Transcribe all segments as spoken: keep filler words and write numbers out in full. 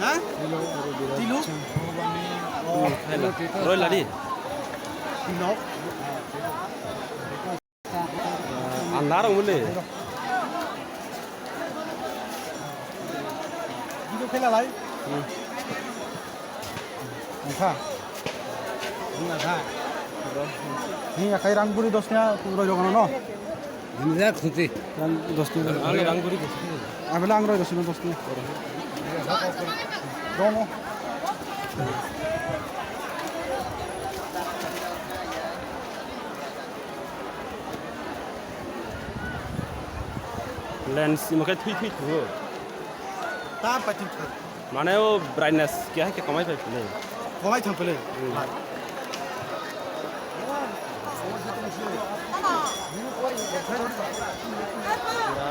Ha? Tilu? Roi ladi. Nok. Andar ang bole. Video khela lai. Hmm. Angkha. Angkha. Ni akai rang buri dosnya, roi rok no. Ini dah kuti. Rang dosnya. Ang rang buri kuti. Abela ang roi dosnya dosnya. Romo. Lens imo khe thui thui thungo. Ta paithago. Mane o brightness keha khe komai pai phunai. Komai thang phunai. Hmm.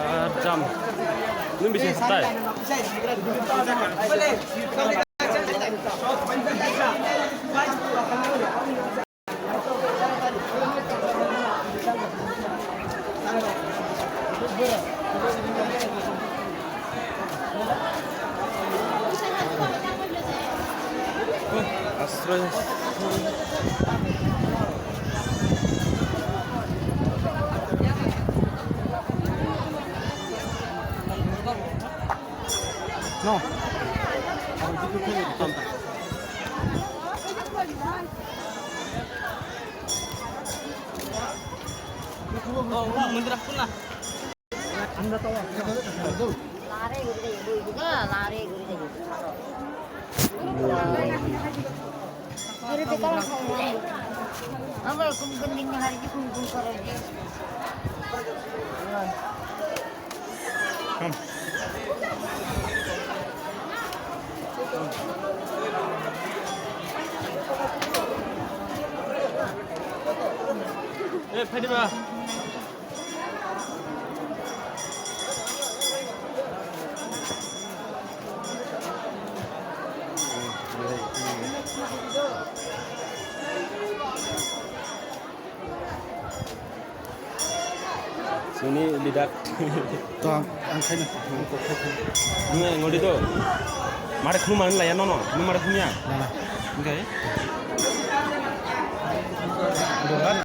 Birat jam. Nung bisi hatai? Asroy. No. Eh, phaidi ba. Sini bidak. To ang, ang khaina. Nung yang ngodi to. Mare khum man la ya nono. Nung mare khum ya. Nana. Oke.